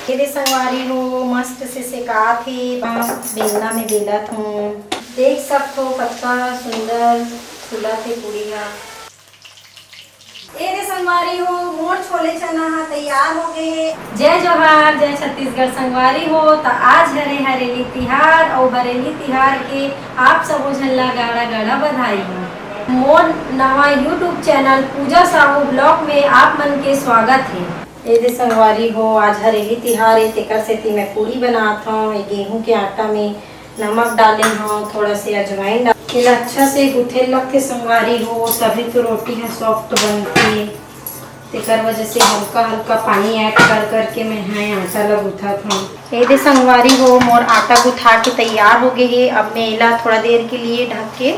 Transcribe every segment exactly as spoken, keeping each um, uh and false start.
ये दे संगवारी हो, मस्त से सेकात हे, बेलना में बेलत हूँ। देख सकथो, कतका सुंदर फूलत हे पूरी ह। ए दे संगवारी हो, मोर छोले चना ह तैयार हो गए हे। जय जोहार, जय छत्तीसगढ़ संगवारी हो। त आज हरे हरेली तिहार, अउ हरेली तिहार के आप सबो झन ला गाड़ा गाड़ा बधाई हो। मोर नवा YouTube चैनल पूजा साहू ब्लॉग में आप मन के स्वागत हे। ए दे संगवारी हो, आज हरेली तिहार हे, तेकर सेती मैं पूरी बनात हौं। ये गेहूं के आटा में नमक डाले हौं, थोड़ा से अजवाइन डाल, एला अच्छा से गूंथे लगथे संगवारी हो, तभी तो रोटी ह सॉफ्ट बनथे। तेकर वजह से हल्का हल्का पानी ऐड कर करके मैं ह आटा ला गूंथत हौं। ए दे संगवारी हो, मोर आटा गुथा के तैयार हो गे हे। अब मैं एला थोड़ा देर के लिए ढक के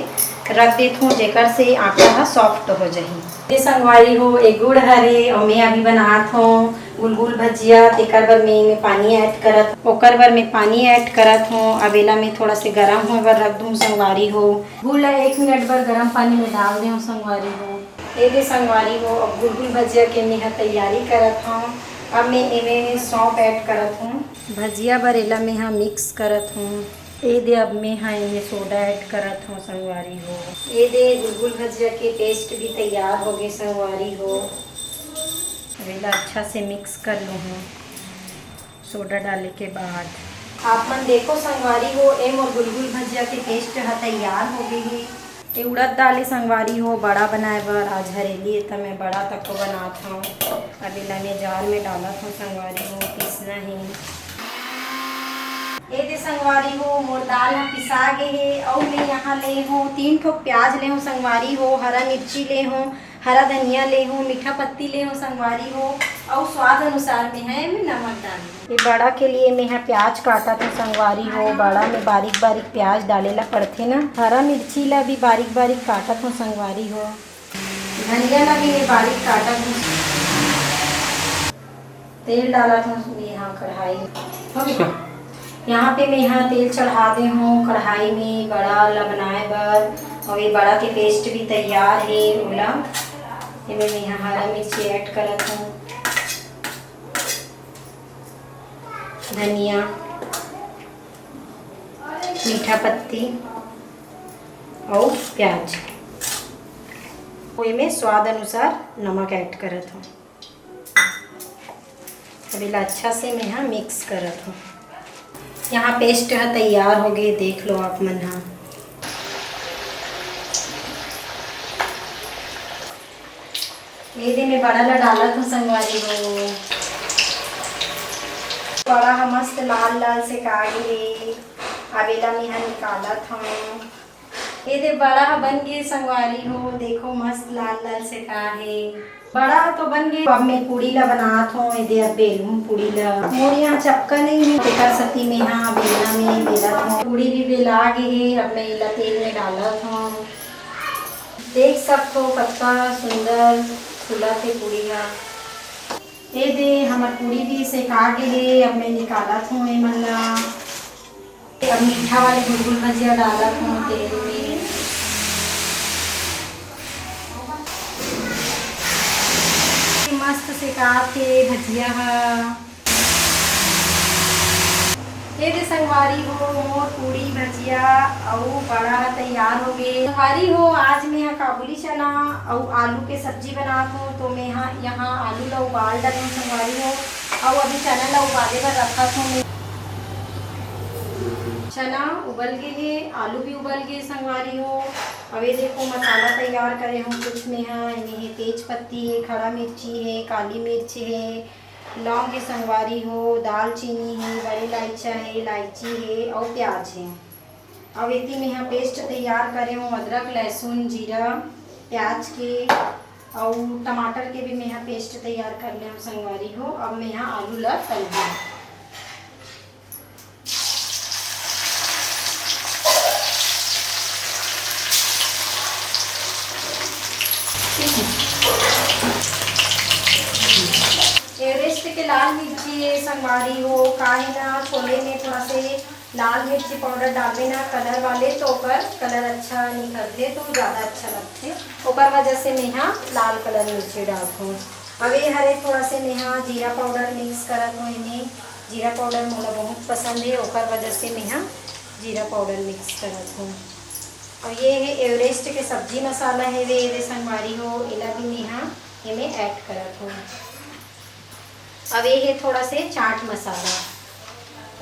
रख देत हूँ, जेकर से आटा ह सॉफ्ट हो जाही। ए संगवारी हो, ए गुड़ हरे अउ मैं अभी बनात हूँ गुलगुल भजिया। तेकर बर मैं एमे पानी ऐड करत, ओकर बर मैं पानी ऐड करत हूँ। अब एला मैं थोड़ा से गरम होए बर रख दूँ संगवारी हो। गुड़ ला एक मिनट बर गरम पानी में डाल दे हूँ संगवारी हो। ए दे संगवारी हो, अब गुलगुल भजिया के मैं ह तैयारी करत हूँ। अब मैं एमे सौंफ ऐड करत हूँ। भजिया बर एला मैं ह मिक्स करत हूँ। ए दे अब मैं ह एमे सोडा ऐड करत हूँ संगवारी हो। ए दे गुलगुल भजिया के पेस्ट भी तैयार हो गे संगवारी हो। अब एला अच्छा से मिक्स कर लूँ हूँ सोडा डाले के बाद। आप मन देखो संगवारी हो, ए मोर गुलगुल भजिया के पेस्ट ह तैयार हो गे हे। ए उड़द दाल ए संगवारी हो, बड़ा बनाए बर आज हरेली ए, त मैं बड़ा तको बनात हौं। अब एला मैं जार में डालत हौं संगवारी हो, पीसना हे। ए दे संगवारी हो, मोर दाल ह पिसा गे हे। अउ मैं यहाँ ले हूँ तीन ठोक प्याज ले हूँ संगवारी हो, हरा मिर्ची ले हूँ, हरा धनिया ले हूँ, मीठा पत्ती ले हूँ संगवारी हो, अउ स्वाद अनुसार में है मैं नमक डाल। ये बड़ा के लिए मैं ह प्याज काटत हूँ संगवारी हो। बड़ा में बारीक बारीक प्याज डाले ला पड़थे ना। हरा मिर्ची ला भी बारीक बारीक काटत हूँ संगवारी हो। धनिया ला भी मैं बारीक काटत हूँ। तेल डालत हूँ मैं यहाँ कढ़ाई। यहाँ पे मैं यहाँ तेल चढ़ा दे हूँ कढ़ाई में बड़ा ला बनाए बर। अउ ये बड़ा के पेस्ट भी तैयार हे। ओला एमे मैं यहाँ हरा मिर्ची ऐड करत हूँ, धनिया, मीठा पत्ती अउ प्याज। एमे स्वाद अनुसार नमक ऐड करत हूँ। अब एला अच्छा से मैं ह मिक्स करत हूँ। यहाँ पेस्ट ह तैयार हो गे, देख लो आप मन ह। ये दे मैं बड़ा ला डालत हूँ संगवारी हो। बड़ा ह मस्त लाल लाल सेका गे हे। अब एला मैं ह निकालत हूँ। ये दे बड़ा ह बन गे संगवारी हो, देखो मस्त लाल लाल सेका हे। बड़ा ह तो बन गे, अब मैं पूड़ी ला बनात हूँ। ये दे अब बेलहूँ पूड़ी ला। मोर यहाँ चक्का नहीं है, तेकर सेती मैं ह बेलना में बेलत हूँ। पूड़ी भी बेला गे हे, अब मैं एला तेल में डालत हूँ। देख सकथो कतका सुंदर फूलत हे पूड़ी ह। ए दे हमर पूड़ी भी सेका गे हे, अब मैं निकालत हूँ एमन ला। अब मीठा वाले गुलगुल भजिया डालत हूँ तेल में। मस्त सेकात हे भजिया ह। ए दे संगवारी हो, मोर पूड़ी भजिया अउ बड़ा ह तैयार हो गे। संगवारी हो, आज मैं ह काबुली चना अउ आलू के सब्जी बनात हूँ, तो मैं ह यहाँ आलू ला उबाल डाले हूँ संगवारी हो, अउ अभी चना ला उबाले बर रखत हूँ मैं। चना उबल गे हे, आलू भी उबल गे संगवारी हो। अब ये देखो मसाला तैयार करे हूँ कुछ मैं ह, एमे हे तेज पत्ती हे, खड़ा मिर्ची हे, काली मिर्च हे, लौंग हे संगवारी हो, दालचीनी हे, बड़े इलायचा हे, इलायची हे अउ प्याज हे। अब एती मेहा पेस्ट तैयार करे हूँ अदरक, लहसुन, जीरा, प्याज के अउ टमाटर के भी मेहा पेस्ट तैयार कर ले हूँ संगवारी हो। अब मेहा आलू ला तलहूँ। एवरेस्ट के लाल मिर्ची ये संगवारी हो, काहे ना छोले में थोड़ा से लाल मिर्ची पाउडर डालबे ना कलर वाले, तो ओकर कलर अच्छा निकलथे, तो ज़्यादा अच्छा लगथे। ओकर वजह से मेहा लाल कलर मिर्ची डालथों। अब ये हरे थोड़ा से मेहा जीरा पाउडर मिक्स करत हूँ एमे। जीरा पाउडर मोला बहुत पसंद हे, ओकर वजह से मेहा जीरा पाउडर मिक्स करत हूँ। और ये है एवरेस्ट के सब्जी मसाला है वे, ये संगवारी हो, एला भी मेहा एमे ऐड करत हूँ। अब ये है थोड़ा से चाट मसाला,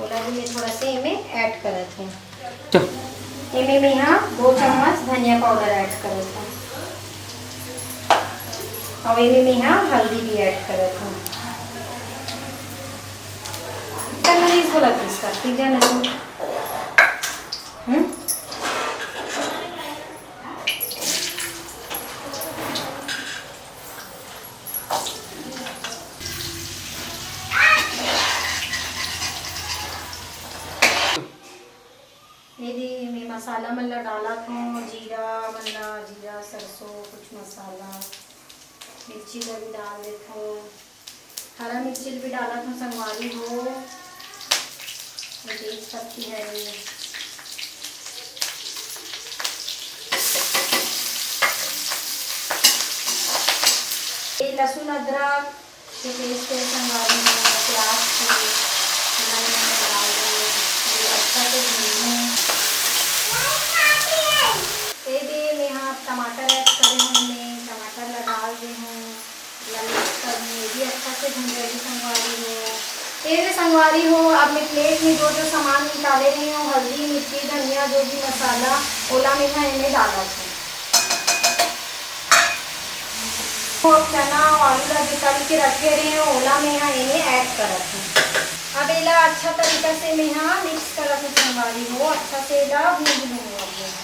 ओला भी मैं थोड़ा से एमे ऐड करत हूँ। एमे मेहा दो चम्मच धनिया पाउडर ऐड करत हूँ। अब एमे मेहा हल्दी भी ऐड करत हूँ। इतना नहीं बोला इसका, ठीक है ना तू? हम्म? ये दे, मैं मसाला मन ला डालत हूँ, जीरा मन ला, जीरा, सरसों, कुछ मसाला, मिर्ची ला भी डाल देत हूँ। हरा मिर्ची भी डालत हूँ संगवारी हो, ये तेज पत्ती हरे। ये लहसुन अदरक के पेस्ट है संगवारी हो, प्याज के, ये अच्छा से भूनूँ। ये दे, मैं यहाँ टमाटर ऐड करे हूँ, मैं टमाटर ला डाल दे हूँ। ये भी अच्छा से भूंजा ही संगवारी हो। ये रे संगवारी हो, अब मैं प्लेट में जो जो सामान निकाले रही हूँ, हल्दी, मिर्ची, धनिया, जो भी मसाला, ओला मैं यहाँ एमे डालत हूँ। तो अब चना और आलू ला जो तल के रखे रहे हूँ, ओला मैं यहाँ एमे ऐड करत हूँ। अब एला अच्छा तरीका से मैं यहाँ मिक्स करत हूँ संगवारी हो, अच्छा से एला भूंज लूँ अब मैं।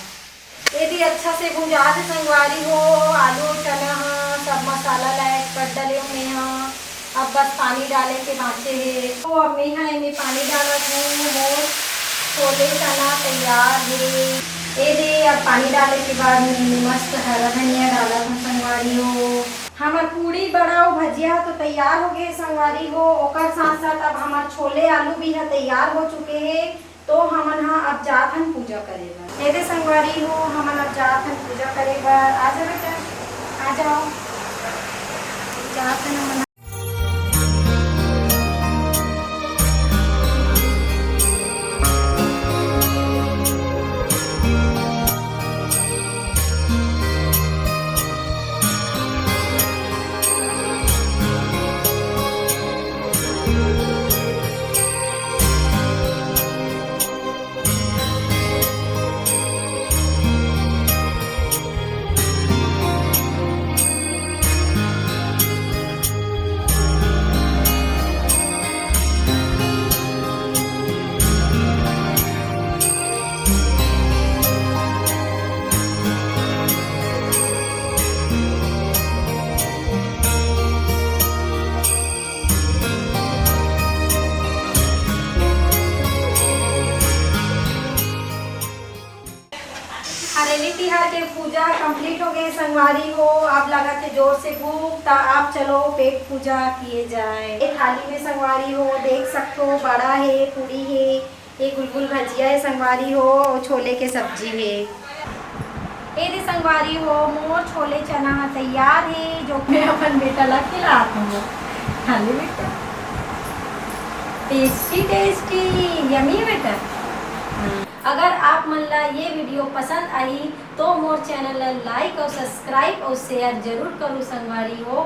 ये भी अच्छा से भुंजा दे संगवारी हो, आलू, चना ह, सब मसाला ला ऐड कर डले हूँ मैं ह। अब बस पानी डाले के बाँचे हे। तो अब मैं ह एमे पानी डालत हूँ, मोर छोले चना तैयार हे। ये दे, अब पानी डाले के बाद मैं एमे मस्त हरा धनिया डालत हूँ संगवारी हो। हमर पूड़ी, बड़ा अउ भजिया ह तो तैयार हो गए संगवारी हो, ओकर साथ साथ अब हमर छोले आलू भी ह तैयार हो चुके हे। तो हमन ह अब जात हन पूजा करे बर। ए दे संगवारी हो, हमन अब जात हन पूजा करे बर। आ जा बेटा, आ जाओ। जात हन हमन। हरेली तिहार के पूजा complete हो गए संगवारी हो। अब लगत हे जोर से भूख, त अब चलो पेट पूजा किए जाए। ए थाली में संगवारी हो देख सकथो, बड़ा हे, पूड़ी हे, ये गुलगुल भजिया हे संगवारी हो, अउ छोले के सब्जी हे। ए दे संगवारी हो, मोर छोले चना ह तैयार हे, जो मैं अपन बेटा ला खिलात हूँ। खा ले बेटा, tasty tasty, yummy बेटा। अगर आप मन ला ये video पसंद आही तो मोर channel ला like और subscribe और share जरूर करू संगवारी हो।